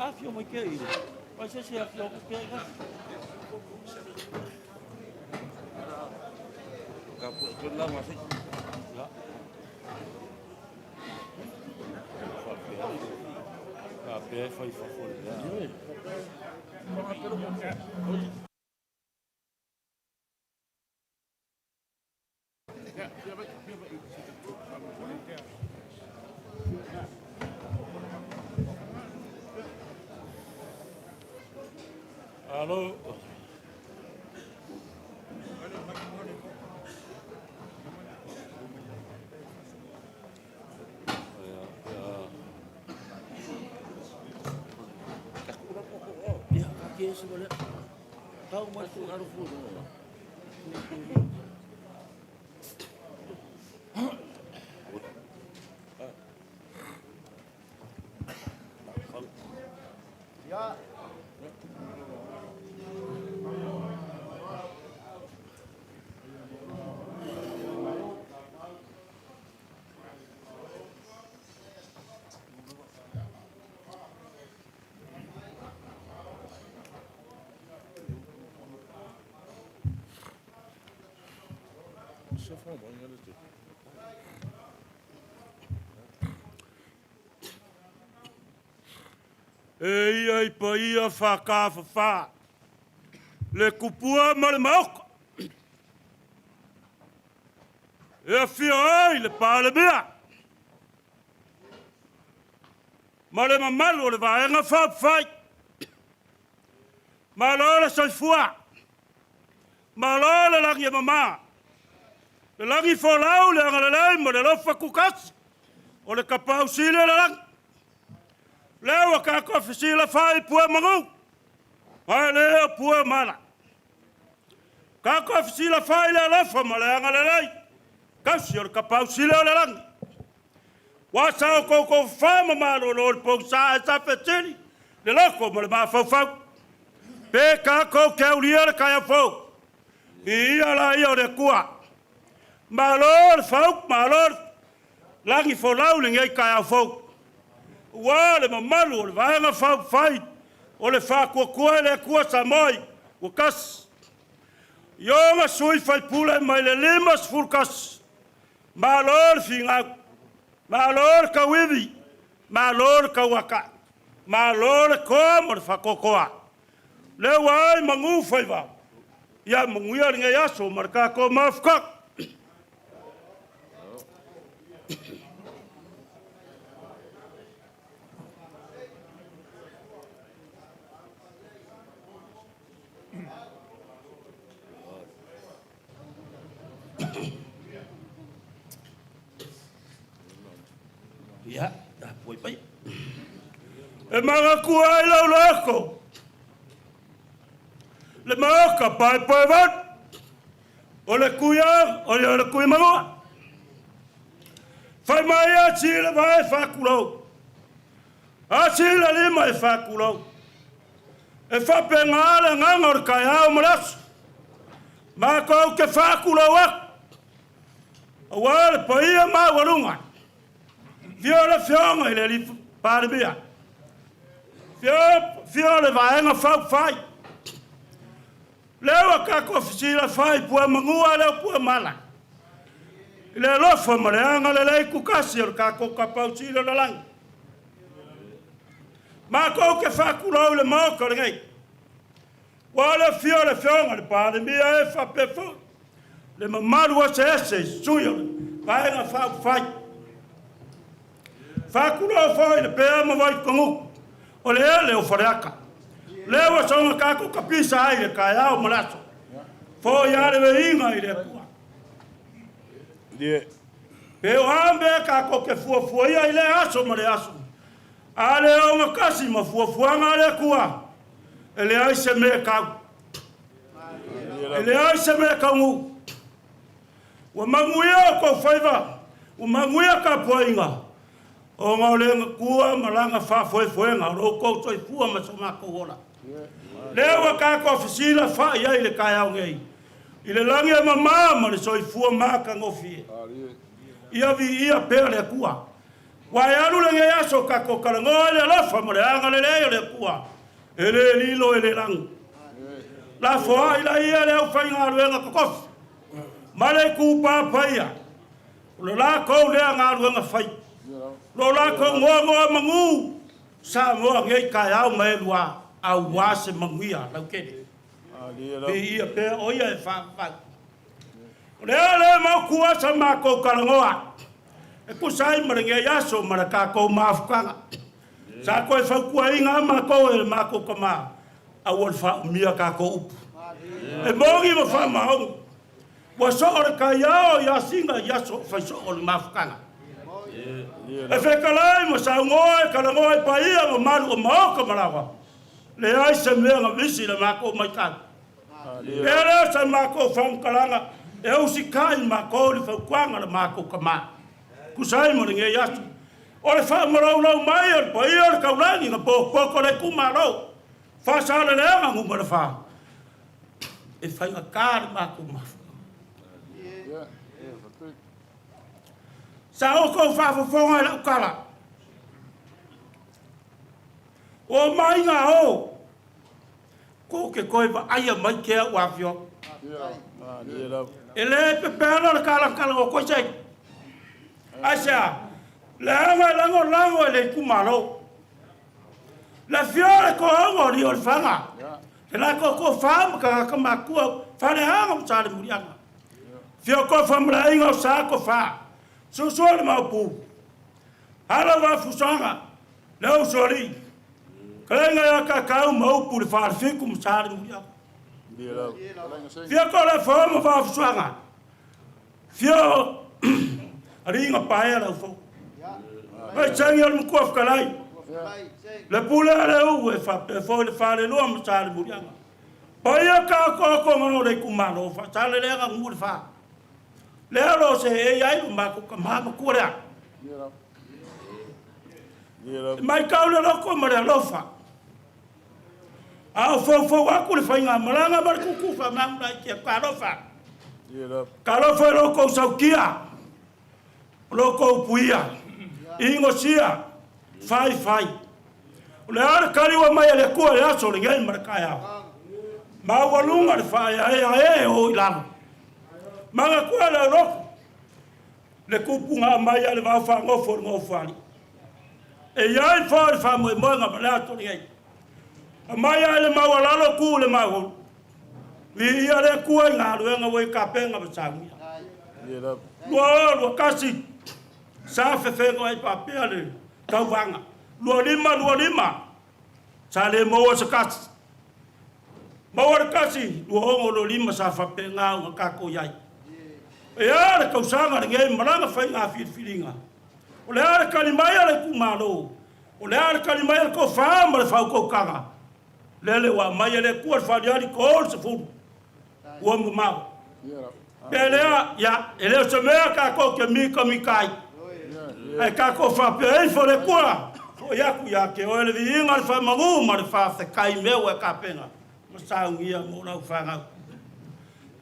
Afio mai pea i le. Vai se se afio atu pea i le. Ya. Faapea e fai fafo le mea. Alo. Ia, kaki e se wale. Tau mai fu aru fu. Ya. E ia i paia whakawhawha, le kupua ma le maoka. E afio ai le Palemia ma le mamalu o le Vaega Faaupufai. Malo le soifua, malo le lagi e mama, le lagi folau, le agalelei ma le alofa kukasi o le Tapaau Sili o le lagi. Lea ua tatou fesilafai i pua magu, ae le o pua mala. Tatou fesilafai i le alofa ma le agalelei tausi o le Tapaau Sili o le lagi. Ua sao outou tofafa ma malolo i le pogisa e safesili le loto ma le mafaufau. Pe tatou te aulia le taeao fou, viia laia o le Atua. Malo le fau, malo le lagi folau i lenei taeao fou. Ua le mamalu o le Vaega Faaupufai o le Faatuatua i le Atua Samoa ua tasi. I ona sui usufono mai le 51, malo le finau, malo le tauivi, malo le tauatai, malo le toa ma le faatoatoa. Lea ua ai manu faiva, ia manuia lenei aso ma le tatou mafutaga. Ia, tapuai mai. E manatua ai lau loko, le maoka paepae valu, o le kuia, o le kui manua. Fai mai a si le vae fakulou, a si le lima e fakulou. E faapena le agaga o le taeao ma le aso. Matou te faatulou atu, aua le paia maualuga. Afio le Afioga i le Alii Palemia, afio le Vaega Faaupufai. Lea ua tatou fesilafai i pua manua le pua mala. I le alofa ma le agalelei tutasi o le tatou Tapaau Sili o le lagi. Matou te faatulou i le Maota lenei. Ua le afio o le Afioga i le Palemia e faapea foi le mamalu eseese i sui o le Vaega Faaupufai. Faatulou foi i le pea ma Vaitogutu o le ele o Faleata. Lea ua soga tatou tapisa ai le taeao ma le aso. Foi a le veiga i le Atua. Pe o a mea tatou te fuafuaia i lea aso ma le aso, a le ogatasi ma fuafuaga a le Atua, e leai se mea e tau. E leai se mea e taunuu. Ua manuia o tou faiva, ua manuia tapuaiga, ona o le Atua ma Lana faafoefoega o lo outou soifua ma so matou ola. Lea ua tatou fesilafai ai i le taeao nei, i le lagi e mama ma le soifua matagofie. Ia viia pea le Atua. Ua e alu lenei aso kakou talanoa i le alofa ma le agalelei o le Atua, e le lilo e le lanu. Lafoai laia le aufaigaluega totofi ma le itupa paia, o le latou lea galuega fai. Lo latou noanoamanu Samoa nei taeao ma e lua, aua se manuia lautele. Viia pea o ia e faavavau. O le a lea maotua sa matou talanoa e tusa ai ma lenei aso ma le tatou mafutaga. Sa toe fautuaina lava matou e le matou tama, aua le faaumia tatou upu. E moni ma faamaoni, ua soo le taiao i Asina i aso o fai soo le mafutaga. E fetalai ma saunoa e talanoa i paia mamalu o maota ma laoa, leai se mea na misi i le matou matau. Lea lea sa matou faamatalaga e usitai matou i le fautuaga a le matou tama. Tusa ai ma lenei aso, o le faamalaulau mai o le paia o le taulagi na potopoto le itumalo Faasaleleaga Nu.4, e faigata le matou mafuaaga. Sa outou faafofoga i lau tala, ua omai gā o, tou te toe vaaia mai tea ua afioga. E le pepeala le talatala o Koisei. Aisea? Leaga e lagolago e le itumalo. Le afio o le toaga o Liolefaga, le latou tofa ma tagata matua, Faleaga ma Salemuliaga. Afio Tofa ma le aiga o Sa Tofa, Susu le Maopu, Alo Vafusaga, le Usoalii, Kalega ia Kakau ma upu i le Falefitu ma Salemuliaga. Fia Toleafoa ma Vafusaga, Fia Alii na paea lau fou. Mai sagi o le Matua Fetalai, le pule a le uu e faapea foi le falelua ma Salemuliaga. Paia taotootoga o le itumalo Faasaleleaga Nu.4. Lea o lo o seei ai lo matou tama matua lea. E matau le loto ma le alofa, a o foufou atu le faigamalaga ma le tutu faamagu laiti atu. Talofa, talofa i lo outou sautia, o lo outou puia, inosia, faifai. O le a le tali ua mai a le Atua i le aso lenei ma le taeao? Maualuga le faaeaea e o i lalo. Manatua le loto, le tupu na aumai a le vao faanofo i le Nofoalii. E i ai foi le faamoemoega ma le aso lenei. Aumai ai le maualalo tu i le maualuga. Viia le Atua i galuega ua i tapena ma saunia. 2021 sa fefegoai faapea le tauvaga. 2525 sa le maua se kasi. Maua le kasi 2025 sa faapena ona tatou i ai. E a le tausaga lenei ma lana faiga filifiliga? O le a le tali mai a le itumalo? O le a le tali mai a le tofa ma le faautautaga? Lele ua aumai e le Atua le faaaliali 30 ua mamao. Pe lea, ia, e le o se mea tatou te mitamita ai. Ae tatou faapea ifo le Atua, foi atu ia te oe le viiga, le faamagu ma le faafetai i mea ua e tapena ma saunia mo lau fanau.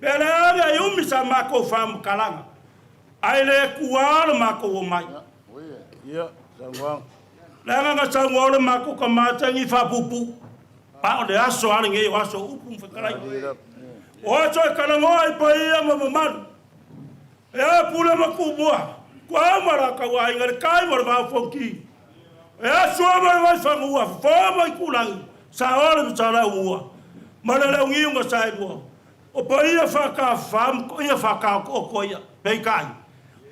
Pe lea ane ai umi sa matou faamatalaga, ae le tuua le matou omai. Leaga na saunoa le matou tama taimi faapuupuu, a o le aso lava lenei o aso o upu ma fetalaiga. O aso e talanoa ai paia ma mamalu, e a Pule ma Tumua, Tuau ma latou aiga, le tai ma le vao fonoti, e a Sua ma le Vaifanua, Fofoa ma Itulagi, Saole ma Saleaaumua ma le Leoniu ma Saelua. O paia faatafafa ma paia faataotooto ia. Peitai,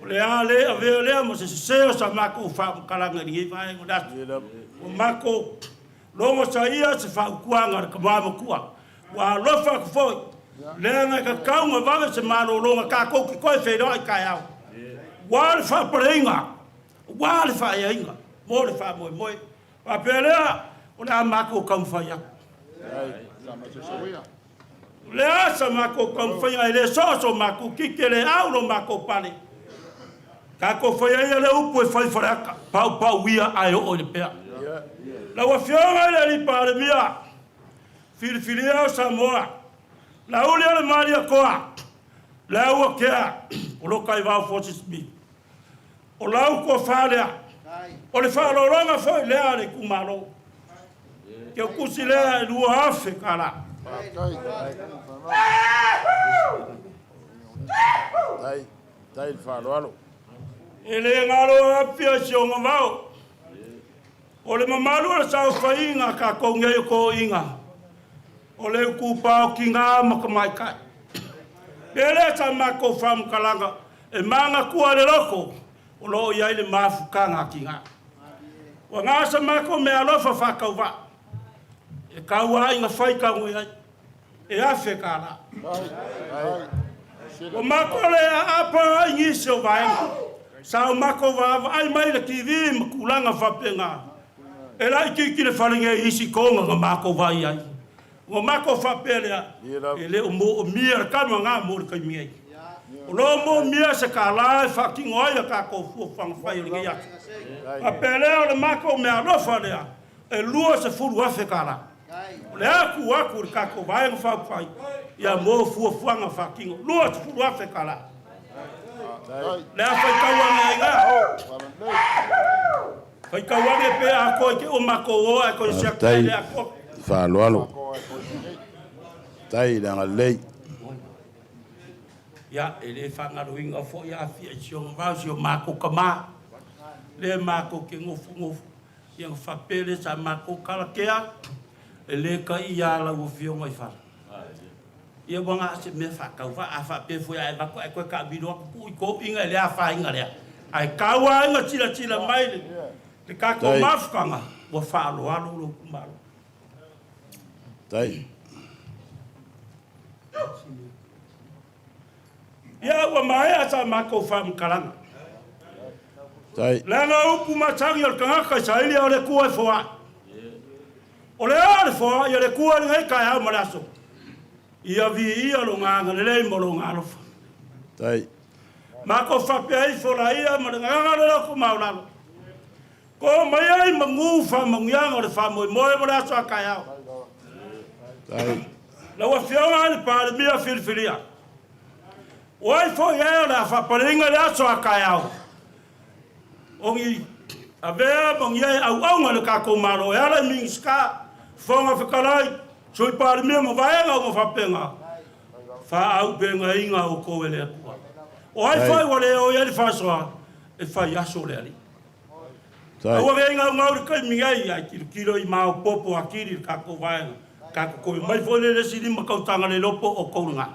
o le a le avea lea ma se sese o sa matou faamatalaga i lenei vaega o le aso. Ua matou logosaia se fautuaga a le tama matua. Ua alofa atu foi, leaga e tatau ona vave se malologa tatou te toe feiloai taeao. Ua le faapaleiga, ua le faaeaina mo le faamoemoe. Faapea lea, o le a matou taumafai atu. O le a sa matou taumafaiga e le soo so matou titi e le au lo matou pale. Tatou faia ia le upu e fai Faleata, paupau ia ae oo i le pea. Lau Afioga i le Alii Palemia, filifilia o Samoa, Lauli o le Malietoa, Leauakea, o lo Taivao Forces Smith. O lau tofa lea. O le faaaloaloga foi lea a le itumalo. Teutusi lea e $2,000. E le galo Apia si ona vao. O le mamalu o le saofaiga a tatou nei o toeaiina, o le itupa o tina ma tamaitai. Pe lea sa matou faamatalaga e manatua i le loto o lo o i ai le mafutaga a tina. Ua na o sa matou meaalofa faatauvaa, e tau lava ina faitau i ai, e $1,000. Ua matou le aapa ai i nisi o vaega, sa o matou vaavaai mai i le TV ma tulaga faapena, e laitiiti le fale nei i isi toga na matou vaai ai. Ua matou faapea lea, e le o moomia le tama na mo le taimi nei. O lo o moomia se $1 e faatino ai a tatou fuafuaga fai o lenei aso. Faapea lea o le matou meaalofa lea, e $20,000. O le a tuu atu i le tatou Vaega Faaupufai ia mo fuafuaga faatino, $20,000. Le a faitau ane ai na? Faitau ane pe atoa i te o matou o ae toe siaki Faafetai le atoa. Faaaloalo. Faafetai i le agalelei. Ia, e le faagaloina foi Afia i si ona vao, si o matou tama. Le matou te nofonofo. Ia ona faapea lea sa matou kalatea, e le taia lau afioga i fale. Ia ua na o se mea faatauvaa, a faapea foi a e avatu ae toe taamilo atu tuu i toiga e le afaina lea. Ae tau lava ina silasila mai le tatou Tai. mafutaga, ua faaaloalo lou itumalo. Tai. Ia ua maea sa matou faamatalaga. Tai. Leaga upu masani o le tagata i saili o le Atua e foai. O le a le foai o le Atua i lenei taeao ma le aso. Ia viia lona agalelei ma lona alofa. Tai. Matou faapea ifo laia ma le gagaga o le loto maualalo. Ko mai ai manu faamanuiaga o le faamoemoe mo le aso a taeao. Tai. Lau afioga i le Palemia filifilia. O ai foi e o le a faapaleina le aso a taeao. Ogi avea ma ni ai auauna le tatou Malo e ala i Minisita, Fofoga Fetalai, Sui Palemia ma vaega uma faapena, faaaupegaina outou e le Atua. O ai foi ua le o i ai le faasoa, e fai aso le Alii. Tai. Aua ne i gaugau le taimi nei, ae tilotilo i maopoopo atili le tatou vaega. Tatou toe omai foi lea i le isi 5 tausaga le iloa po o outou lena.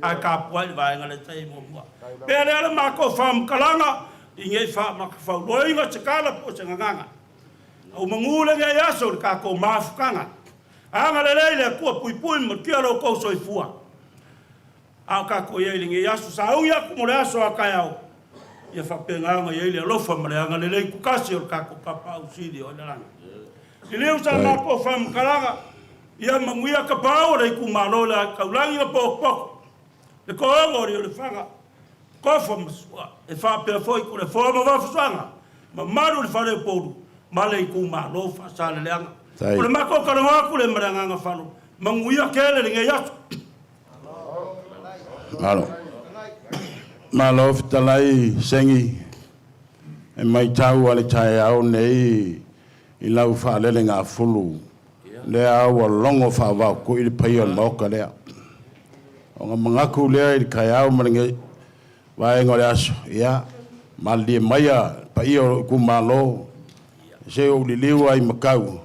Ae tapuai le vaega lea sa i ai muamua. Pea lea le matou faamatalaga, i nei faamatafauloaina se tala po o se gagana. Au manu lenei aso i le tatou mafutaga. Agalelei le Atua puipui ma malutia lo outou soifua. A o tatou i ai i lenei aso, saui atu mo le aso a taeao, ia faapena ona i ai le alofa ma le agalelei tutasi o le tatou Tapaau Sili o i le lagi. Liliu sa matou faamatalaga, ia manuia tapaau o le itumalo le taulagi ma potopoto, le toaga o le Iolefaga, tofa ma sua, e faapea foi Toleafoa ma Vaafusuaga, mamalu i le Faleupolu ma le itumalo Faasaleleaga. Tai. O le matou talanoa atu lea ma le agaga faaaloalo, manuia tele lenei aso. Malo. Malo fetalai Segi e matau a le taeao nei i lau faalelegafulu lea ua logo faavaokoi le paia o le maota lea. Ona manatu lea i le taeao ma lenei vaega o le aso, ia, malilie maia le paia o lou itumalo, se ou liliu ai matau,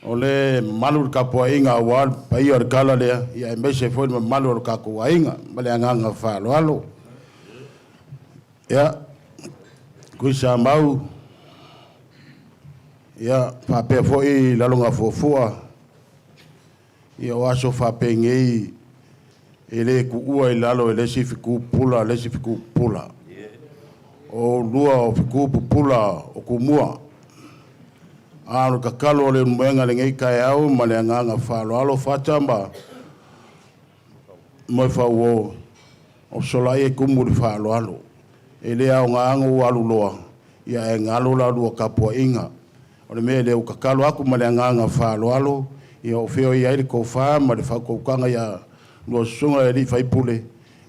o le mamalu le tapuaiga aua le paia o le tala lea, ia aemaise foi le mamalu o le tatou aiga ma le agaga faaaloalo. Ia, Tuisamau, ia, faapea foi Lalogafuafua, ia o aso faapenei e le tuua i lalo e le isi fetu pupula le isi fetu pupula. O lua o fetu pupula o Tumua. A o le tatalo a le Ulumuega lenei taeao ma le agaga faaaloalo Fata ma Moefauo o solai e tumu le faaaloalo. E le aoga ona alu loa, ia ae galo la lua tapuaiga. O le mea lea ua tatalo atu ma le agaga faaaloalo, ia o fea o i ai le tofa ma le faautautaga ia lua susuga e alii faipule,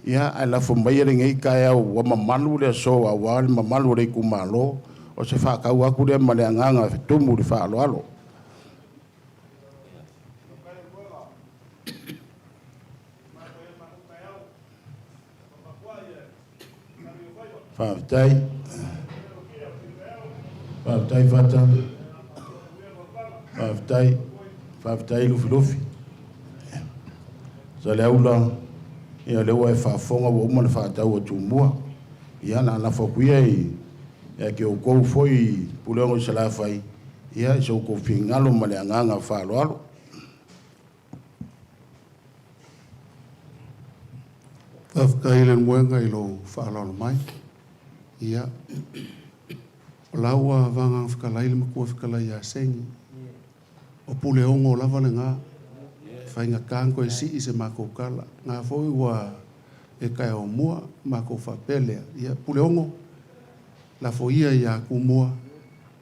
ia ae lafo maia lenei taeao ua mamalu le aso aua le mamalu o le itumalo. O se faatau atu lea ma le agaga e tumu i le faaaloalo. Faafetai. Faafetai Fata. Faafetai. Faafetai Lufilufi. Saleaula, ia lea ua e faafofoga ua uma ona faatau a Tumua. Ia na lafo atu ia ia te outou foi Puleono i Salafai, ia i so outou finagalo ma le agaga faaaloalo. Faafetai Leulumoega i lou faaaloalo mai. Ia, o la ua vagafetalai le matua fetalai ia Seni. O Puleono lava lena. E faigata ona toe sii se matou tala. Na foi ua e taeao mua matou faapea lea, ia Puleono, lafo ia ia Tumua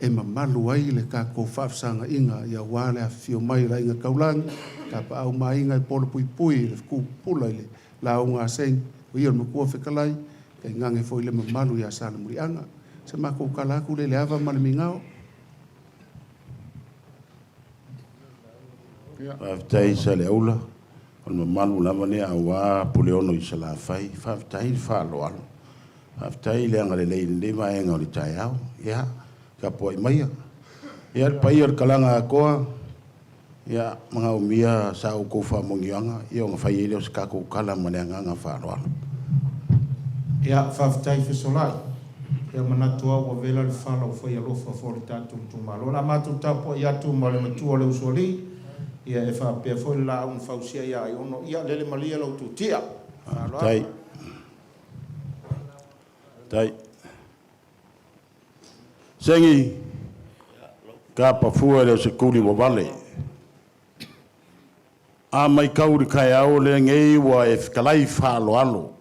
e mamalu ai le tatou faafesagaiga aua le afifio mai o le Aiga Taulagi, Tapaau ma Aiga e polopuipui i le fetu pupula i le lauga a Seni, o ia o le matua fetalai, tainane foi le mamalu ia Salemuliaga. Se matou tala atu lea i le ava ma le migao. Faafetai Saleaula, o le mamalu lava lea aua Puleono i Salafai. Faafetai le faaaloalo, faafetai le agalelei i lenei vaega o le taeao. Ia, tapuai maia. Ia, le paia o le Kalaga atoa, ia, manaomia sa outou faamanuiaga, ia ona fai ai lea o se tatou tala ma le agaga faaaloalo. Ia, faafetai Fesolai. Ia manatu lava ua vela le fala ua fai alofa foi i le tatou itumalo. O le a matou tapuai atu ma le matua o le Usoalii, ia e faapea foi le Laau na Fausia ia Aiono. Ia lele malie la outou tia. Faafetai. Tai. Segi, kapafua le o se tuli ua vale. A mai kau le taeao lenei ua e fetalai faaaloalo.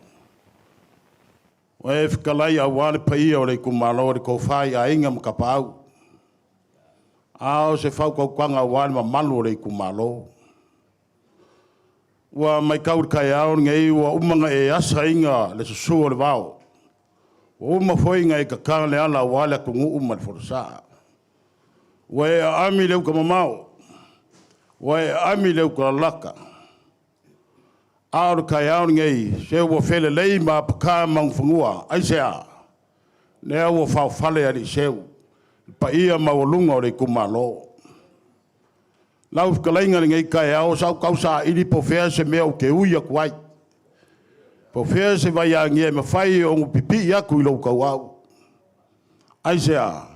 Ua e fetalai aua le paia o le itumalo i le tofa i Aiga ma Tapaau. A o se faautautaga aua le mamalu o le itumalo. Ua matau i le taeao lenei ua uma ona e asaina le susu o le vao. Ua uma foi ona e tata le ala aua le atunuu ma le folasa. Ua e aami le uta mamao, ua e aami le uta lalata. A o le taeao lenei, se ua felelei ma apaka manufanua. Aisea? Lea ua faofale aliiseu, le paia maualuga o le itumalo. Lau fetalaiga i lenei taeao, sa ou tausaili po o fea se mea ou te ui atu ai, po o fea se vaiagia e mafai ona pipii atu i lou tauau. Aisea?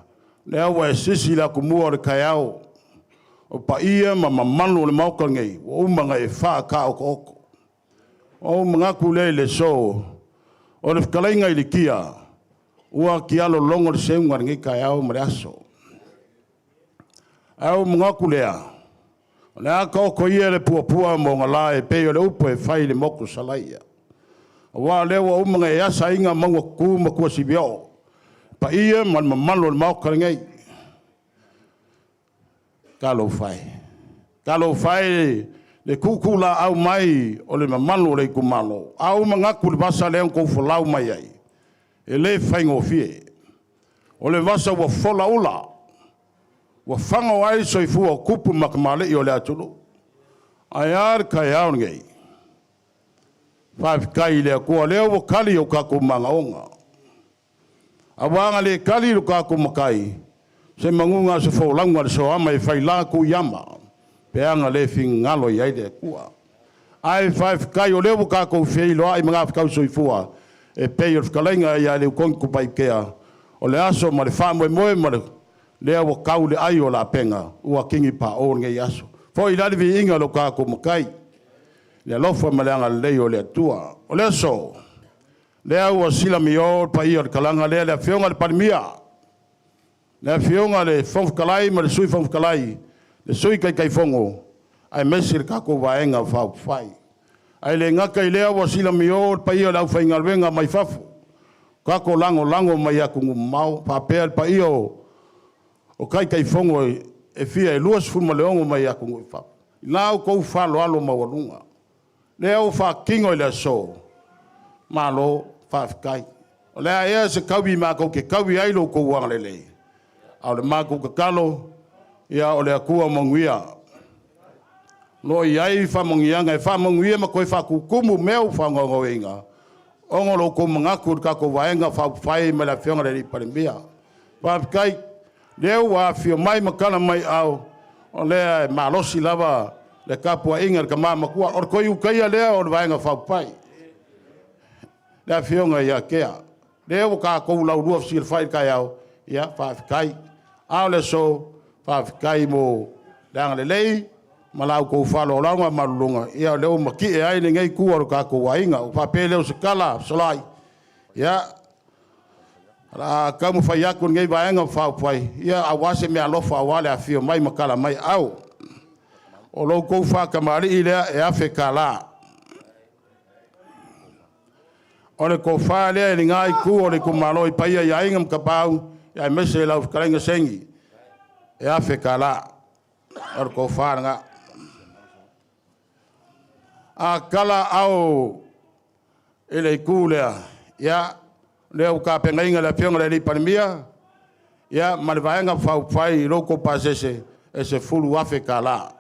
Lea ua e sisi le atumua o le taeao, o paia ma mamalu o le Maota lenei, ua uma ona e faataotooto. Ona ou manatu lea i le aso, o le fetalaiga i le Tia, ua tialologo le seuga i lenei taeao ma le aso. Ae ua manatu lea, o le a taoto ia le puapua ma ona lae e pei o le upu e fai i le motu Salaia. Aua o lea ua uma ona e asaina mauga tutu ma tuasivi oo, paia ma le mamalu o le Maota lenei. Talofa e! Talofa e le tuutuulaau mai o le mamalu o le itumalo. A ou manatu i le vasa lea na outou folau mai ai, e le faigofie. O le vasa ua folaula, ua fano ai soifua o tupu ma tamalii o le atunuu. Ae a le taeao lenei? Faafetai i le Atua o lea ua tali o tatou manaoga. Aua a na le tali lo tatou Matai, se manuga o se folauga a le soama e faila tuiama, pe ana le finagalo i ai le Atua. Ae faafetai o lea ua tatou feiloai magafetausoifua e pei o le fetalaiga ia Leutogi Tupaitea, o le aso ma le faamoemoe ma le lea ua tau le ai o lapega, ua tagipao lenei aso. Foi la le viiga i lo tatou Matai, le alofa ma le agalelei o le Atua. O le aso, lea ua silamio le paia o le kalaga lea, le Afioga i le Palemia, le Afioga i le Fofoga Fetalai ma le Sui Fofoga Fetalai, le Sui Taitaifono, aemaise le tatou Vaega Faaupufai. Ae le gata i lea ua silamio le paia o le aufaigaluega mai fafo, tatou lagolago mai atunuu mamao, faapea le paia o Taitaifono e fia e 26 mai atunuu i fafo. I la outou faaaloalo maualuga, lea ua faatino i le aso, malo faafetai. O le a ea se taui matou te taui ai lo outou agalelei? A o le matou tatalo, ia o le Atua manuia. O lo o i ai faamanuiaga e faamanuia ma toe faatutumu mea ua faanoanoina ona o lo outou manatu i le tatou Vaega Faaupufai ma le Afioga i le Palemia. Faafetai, lea ua afifio mai ma tala mai aao, o lea e malosi lava le tapuaiga a le tama matua. O le toe ulutaia lea o le Vaega Faaupufai, le Afioga ia Tea. Lea ua tatou laulua fesilafai i le taeao, ia faafetai. A o le aso, faafetai mo le agalelei ma la outou faaaloalo ma maualuluga, o lea ua matie ai lenei itu o le tatou aiga. Ona faapea lea o se tala, Fesolai, ia, o le a taumafai atu lenei Vaega Faaupufai aua se meaalofa aua le afifio mai ma tala mai aao. O lo outou faatamalii lea e $1,000. O le tofa lea i lena itu o le itumalo i le paia i Aiga ma Tapaau, aemaise lau Fetalaiga Segi, e $1,000. O le tofa lena. A tala aao i le itu lea, ia, o lea ua tapenaina e le Afioga i le Palemia ma le Vaega Faaupufai i lo outou pasese e $10,000.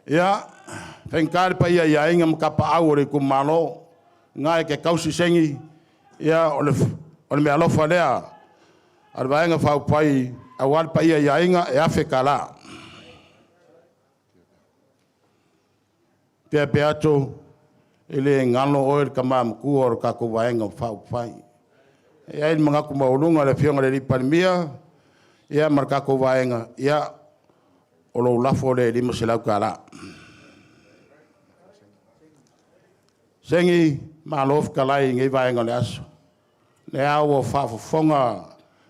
Ia, e faigata le paia i Aiga ma Tapaau o le itumalo, o lena e te tausi Segi, ia o le meaalofa lea a le Vaega Faaupufai aua le paia i aiga, e $1,000. Tea Peato, e le galo oe le tama matua o le tatou Vaega Faaupufai. E i ai le manatu maualuga i le Afioga i le Palemia ma le tatou Vaega, ia, o lou lafo lea e $500. Segi, malo fetalai i lenei vaega o le aso. O lea lava ua faafofoga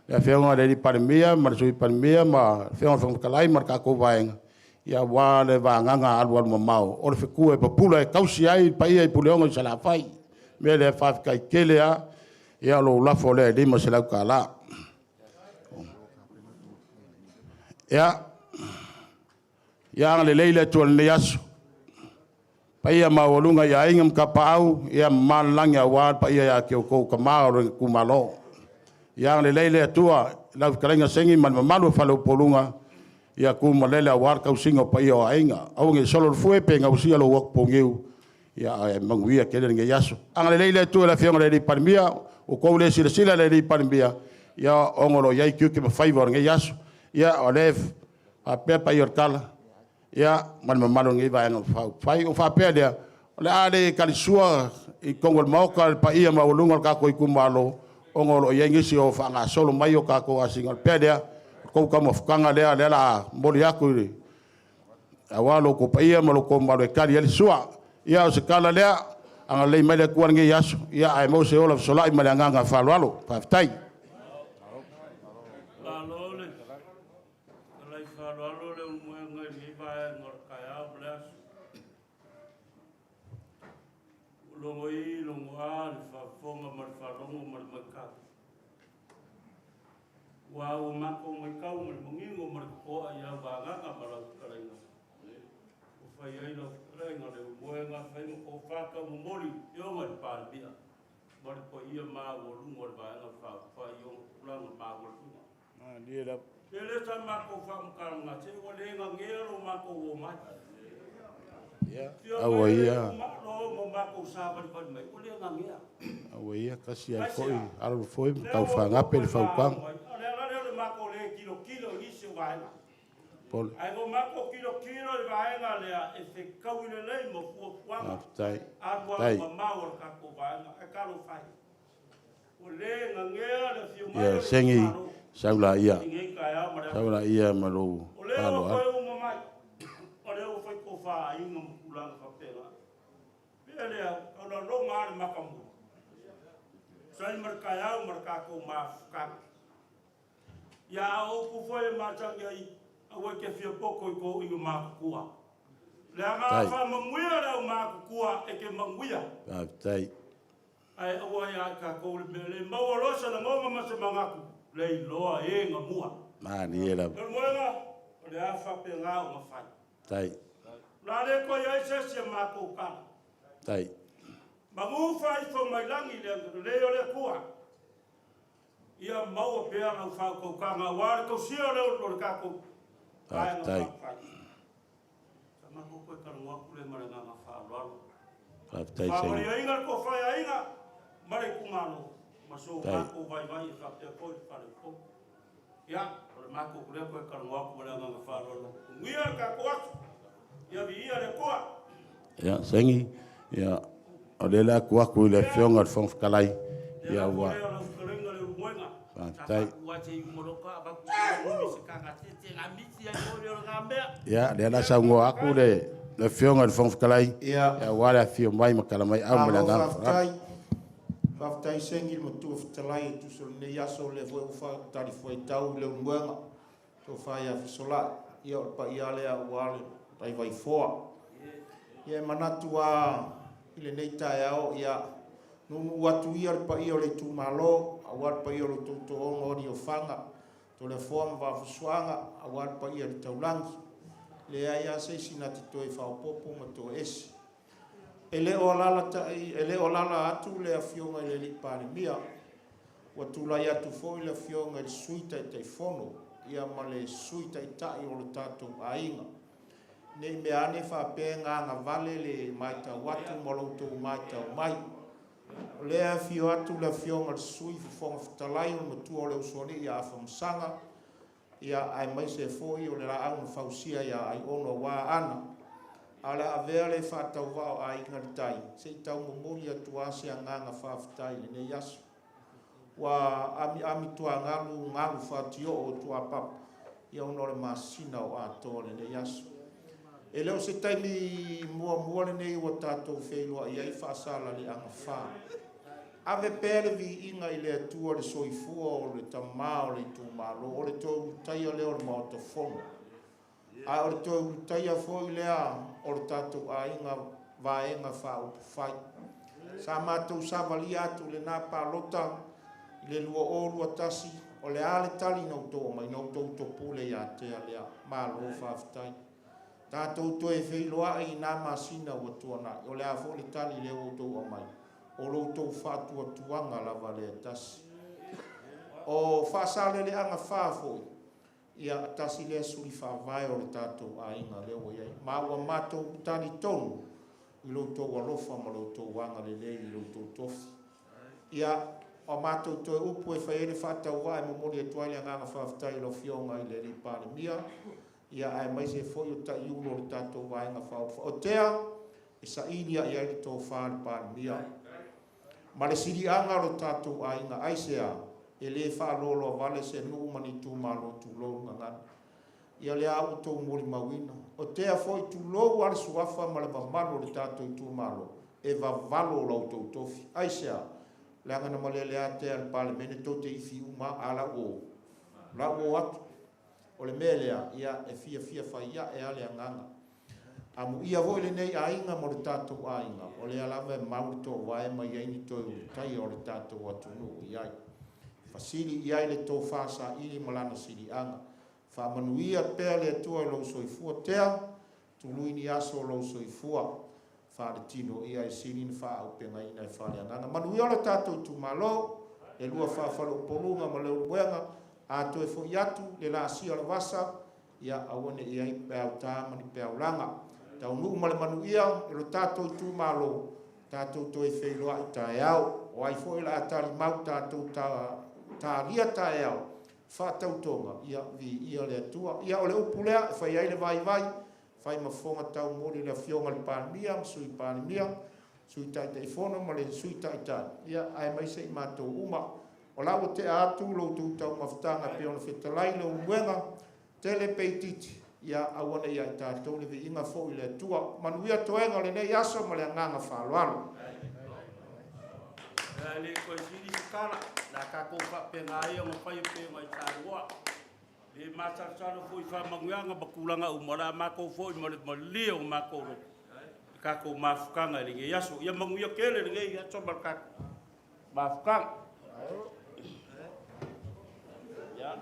le Afioga i le Palemia ma le Sui Palemia ma le Afioga i le Fofoga Fetalai ma le tatou Vaega, aua le vagaga alualumamao o le fetu e pupula e tausi ai le paia i Puleono i Salafai. O le mea lea, faafetai tele lava. Ia o lou lafo lea e $500. Ia agalelei le Atua i lenei aso, le paia maualuga i Aiga ma Tapaau mamao le lagi aua le paia ia te outou o tama o le itumalo. Ia agalelei le Atua i lau fetalaiga Segi ma le mamalu o le faleupoluga, ia tumalele aua le tausiga o paia o aiga. Aua ne i solo le fue pe gausia lou atu pouniu, ae manuia tele lenei aso. Agalelei le Atua i le Afioga i le Palemia, ua outou le silasila i le Palemia, ona o lo o i ai tiute ma faiva o lenei aso. Ia o lea e faapea paia o le tala, ia ma le mamalu o lenei Vaega Faaupufai. Ona faapea lea, o le a le talisua i totonu o le Maota le paia maualuga o le tatou itumalo, ona o lo o i ai nisi o lo o faagasolo mai a tatou asiga. Ona faapea lea, o le tou taumafataga lea o le a momoli atu aua lo outou paia ma lo outou mamalu e tali ai le sua. Ia o se tala lea, agalelei mai le Atua i lenei aso, ae maua se ola fesolai ma le agaga faaaloalo. Faafetai. Malo le fetalai faaaloalo Leulumoega i lenei vaega o le taeao ma le aso. Ua logo i, logo a le faafofoga ma le faalogo ma le matau. Aua ua matou matau ma le manino ma le totoa i lau vagaga ma lau fetalaiga, ua fai ai lau fetalaiga Leulumoega fai ma tofa taumomoli i le Afioga i le Palemia ma le paia maualuga o le Vaega Faaupufai i ona tulaga maualuga. E le sa matou faamatalaga, se ua le gagea lo matou omai. Fia Aua mai le ia, itumalo ma matou savalivali mai, ua le gagea. Aua ia, tasi ai Aisea? foi, alo foi ma Lea tau ua outou faagape le toe fautuaga. mai. O le ala lea o le matou le tilotilo i nisi o vaega. Pole. Ae ua matou tilotilo i le vaega lea e fetaui lelei ma fuafuaga Faafetai. alualu Tai. mamao a le tatou vaega. Ae talofa e, ua le gagea le afio mai Ia o le Segi, itumalo sau laia, i lenei taeao ma le aso. sau laia ma lou O lea ua faaaloalo. toe uma mai, o lea ua fai tofa aiga ma tulaga faapena. Pea lea, o la longa lava le matamua. Sai ma le taeao ma le tatou mafutaga. Ia a o upu foi e masani ai, aua e te fia poto i toeaiina matutua. Leaga a Tai. faamanuia le aumatutua e te manuia. Faafetai. Ae aua ia i tatou le mea le maua loa se lagona ma se manatu, le iloa e gamua. Malie lava. Leulumoega, o le a faapena ona fai. Tai. O le a le toe i ai se isi a matou tala. Tai. Magu faaifo mai lagi le agalelei o le Atua. Ia maua pea lau faautautaga aua le tausia o le o le tatou Vaega Faafetai. Faaupufai. Sa matou toe talanoa atu lea ma le agaga faaaloalo. Faafetai Segi. Faamaliaina le tofa e aiga ma le itumalo ma so Faafetai. matou vaivai e faapea foi le faleupolu. Ia, o le matou lea toe talanoa atu ma le agaga faaaloalo. Manuia le tatou aso. Ia viia le Atua. Ia, Segi, ia, o lea o le a tuu atu i le Afioga i le Fofoga Fetalai, Lea ia lafo ua. lea o lau fetalaiga Leulumoega. Sa Faafetai. faatua se i uma loa ka avatu se umi se kagatete gamiti ai foi lea o lena mea. Ia, lea o le a saunoa atu le le Afioga i le Fofoga Fetalai, Ia, ia, aua le afio mai ma tala mai au ma le malo agaga faaaloalo. faafetai. Faafetai Segi le matua fetalai e tusa o lenei aso, o lea foi ua faatalifuaitau Leulumoega, tofa ia Fesolai, ia o le paia lea aua le vaivaifoa. Ia e manatu lava i lenei taeao, ia nuunuu atu ia le paia o le itumalo, aua le paia o lo outou toaono o Alii-o-Faga, Toleafoa ma Vaafusuaga, aua le paia i le taulagi. E leai lava se isi na te toe faaopoopo ma toese. E le o alaalatai, e le o alaala atu le Afioga i le Palemia, ua tulai atu foi le Afioga i le Sui Taitaifono ia ma le Sui Taitai o le tatou aiga. Ne i mea ane faapea e gagavale le matau atu ma lo outou matau mai. O lea e afio atu le Afioga i le Sui Fofoga Fetalai o le matua o le Usoalii ia Afamasaga, ia aemaise foi o le Laau na Fausia ia Aiono aua Aana. Ae o le a avea le faatauvaa o Aiga i le Tai se i taumomoli atu lava se agaga faafetai i lenei aso. Ua amiami tuagalu galu fatioo o tuapapa ia ona o le masina o Atoa i lenei aso. E le o se taimi muamua lenei ua tatou feiloai ai Faasaleleaga 4. Ave pea le viiga i le Atua le soifua o le tama o le itumalo, o le toe ulutaia lea o le Maota Fono. A o le toe ulutaia foi lea o le tatou aiga Vaega Faaupufai. Sa matou savalia atu i lena palota i le 2021, o le a le tali na outou aumai, na outou topule ia Tea lea. Malo faafetai. Tatou toe feiloai i na masina ua tuanai, o le a foi le tali lea ua outou aumai, o lo outou faatuatuaga lava lea e tasi. O Faasaleleaga 4 foi, ia tasi lea suli faavae o le tatou aiga lea ua i ai. Ma ua matou talitonu i lo outou alofa ma lo outou agalelei i lo outou tofi. Ia, o matou toe upu e fai ai le faatauvaa e momoli atu ai le agaga faafetai i lau Afioga i le Palemia, ia aemaise foi o taiulu o le tatou Vaega Faaupufai. O Tea e saili ae ai le tofa a le Palemia ma le siliaga o le tatou aiga. Aisea? E le faaloaloa vale se nuu ma ni itumalo, tulou gagana. Ia lea ua outou molimauina. O Tea foi, tulou a le suafa ma le mamalu o le tatou itumalo, e vavalo o la outou tofi. Aisea? Leaga na malele a Tea i le Palemene tou te ifi uma a la ua la ua o atu. O le mea lea, ia e fiafia fai ae a le agaga. Amuia foi lenei aiga ma le tatou aiga, o lea lava e mau le toovae ma i ai ni toe ulutaia o le tatou atunuu i ai. Fasili i ai le tofa saili ma lana siliaga. Faamanuia pea le Atua i lou soifua Tea, tului ni aso o lou soifua faaletino ia e sili na faaaupegaina e faaleagaga. Manuia lo tatou itumalo, le lua faafaleupoluga ma Leulumoega, a toe foi atu le laasia o le vasa, ia aua ne i ai peau ta ma ni peau laga. Taunuu ma le manuia i lo tatou itumalo, tatou toe feiloai taeao. O ai foi o le a talimau tatou talia taeao faatautoga, ia viia le Atua. Ia o le upu lea e fai ai le vaivai, fai ma fofoga taumoli le Afioga i le Palemia ma Sui Palemia, Sui Taitaifono ma le Sui Taitai, ia aemaise i matou uma. O la ua tea atu lo outou taumafataga e pei ona fetalai Leulumoega, tele pe itiiti, ia aua ne i ia i tatou le viiga foi i le Atua. Manuia toega o lenei aso ma le agaga faaaloalo. E le toe sili se tala, o le a tatou faapena ia ona fai e pei ona e saunoa. E le masalosalo foi i faamanuiaga ma tulaga uma, o le a matou foi ma le malie o matou loto, le tatou mafutaga i lenei aso. Ia manuia tele lenei aso ma le tatou mafutaga. Yeah.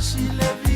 Tasi le.